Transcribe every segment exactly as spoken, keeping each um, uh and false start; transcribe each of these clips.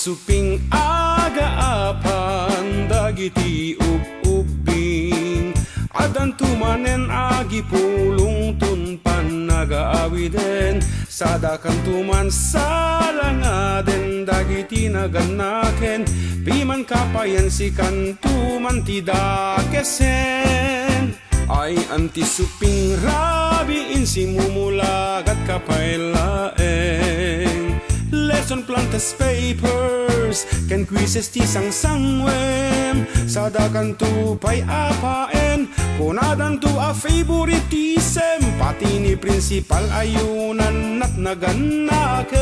Suping agaapan dagiti ub-ubbing, addanto manen agipulongton pannagaawiden, sadakanto man salangaden dagiti nagannaken, pimanka payen sikanto man ti dakesen. Ay-an ti suping rabiin, simumulagat ka pay laeng. Lesson plan, test papers, ken quizzes ti sangsangwem. Sadakanto pay a paen, kunadanto a favoritism, pati ni principal ayunannat nagannaken.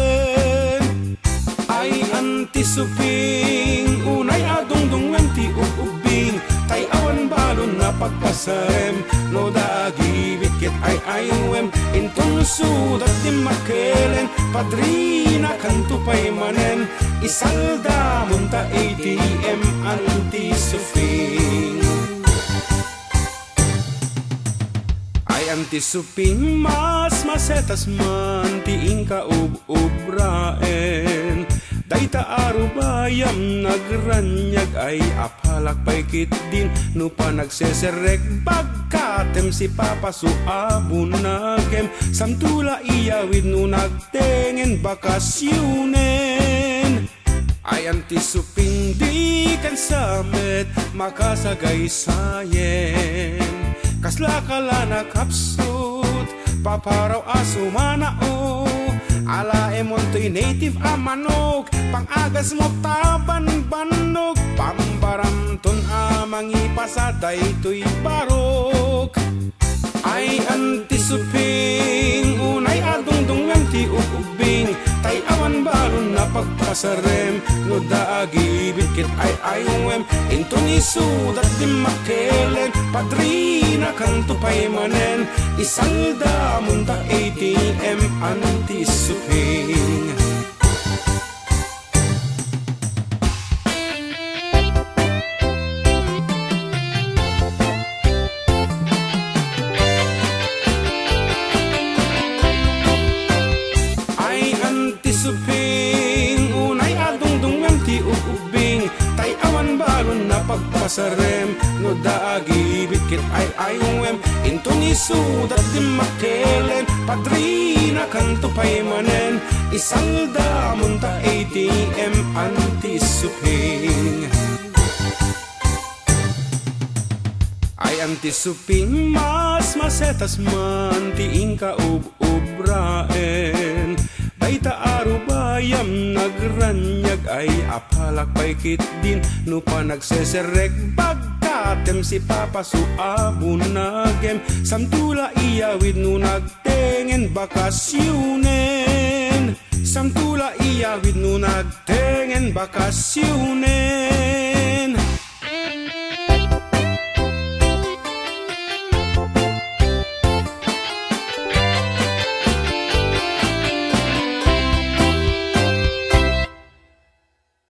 Ay-an ti suping, unay a dungdungngem ti ub-ubbing, tay awan balon a pagpasarem, no dagiti ket ay-ayuem, inton sudat ti makkelen, padrinakanto pay manen, isaldamonta A T M-an ti suping. Ay-an ti suping, mas masetas man ti inka ub-ubraen. Dayta a rubayam nagraniag, ay apalak pay ketdin, no panagseserrek, bagkatem sipapaso a bunagem. Santo la iyawid no nagtengen bakasionen. Ay-an ti suping, diken sa met makasagaysayen. Kasla ka la nakapsut, paparaw a sumanao. Alaemon toy native a manok, pang-agasmo ta banbannog, pambaramton a mangipasa daytoy barok. Ay-an ti suping, unay a dungdungngem ti ub-ubbing, tay awan balon a pagpasarem, no dagiti ket ay-ayuem, inton isudat ti makkelen, padrinakanto pay manen, isaldamonta A T M-an ti suping. Ay-an ti suping, unay a dungdungngem ti ub-ubbing, tay awan balon a pagpasarem, no dagiti ket ay-ayuem, inton isudat ti makkelen, padrinakanto pay manen, isaldamonta A T M-an ti suping. Ay-an ti suping, mas masetas man ti inka ub-ubraen. Dayta a rubayam nagraniag, ay apalak pay ketdin, no panagseserrek, bagkatem sipapaso a bunagem. Santo la iyawid no nagtengen bakasionen. Santo la iyawid no nagtengen bakasionen.